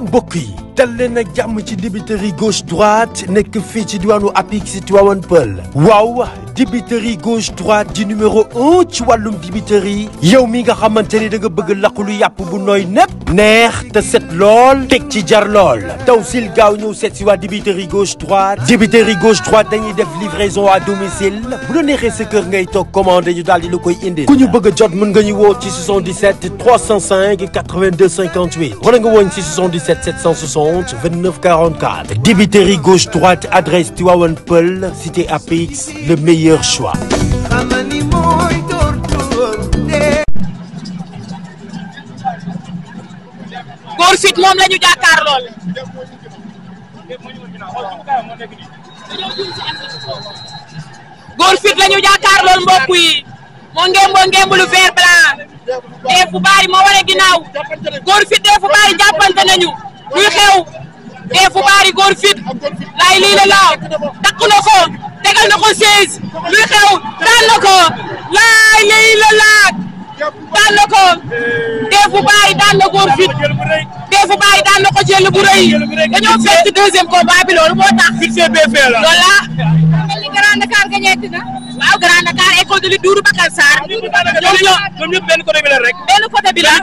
mbokk yi dal leen ak jàmm ci dibiteri gauche droite nekk fii ci diwaanu Apix Tivaouane Peulh waaw dibiteri gauche droite di numéro 1 ci wàllum dibiteri yow mi nga xamante ni da nga bëgg laqulu yàpp bu nooy nepp neex te set lool teg ci jar lool taw sil gaaw ñëw seet si waa dibiteri gauche droite dañuy def livraison à domicile bu la neexee sa kër ngay toog commandé ñu daal di la koy indi ku ñu bëgg a jot mën nga ñu woo ci 77 305 82 58 wala nga woon ci 77 760 29 44 dibiteri gauche droite adresse Tivaouane Peulh cité Apix le meilleur choix. Góor fit moom la ñu jàkkaar lool. Góor fit la ñu jàkkaar lool mbokk yi moo ngemb lu vert blanc dee fu bari moo wane ginnaaw góor fit dee fu bari jàppante nañu luy xew dee fu bari góor fit laay lii la laaw takk na ko tegal na ko 16 luy xew daan na ko laay lii la laag daan na ko dee fu bari daan na góor fit dee fu bari daan na ko jël bu rëy dañoo fekk deuxième combat bi loolu moo tax fixé BF la loolu Grand Dakar gañeeti na waaw Grand Dakar école de lutte Doudou Bakar Sarr ñoom ñëpp benn côté bi la rek benn côté bi la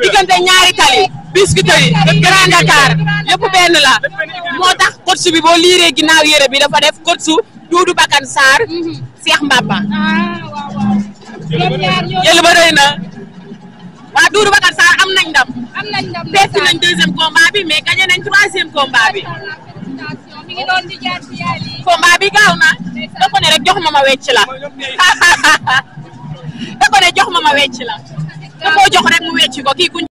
diggante ñaari tali Biscuiterie Grand Dakar yëpp benn la moo tax coach bi boo liiree ginnaaw yére bi dafa def coach Doudou Bakar Sarr Cheikh Mbaba jël ba rëy na waa Doudou Bakar Sarr am nañ ndam perte nañ deuxième combat bi mais gagné nañ troisième combat bi combat bi gaaw na da ko ne rek jox ma wecc la da ko ne jox ma wecc la da koo jox rek mu wecc ko kii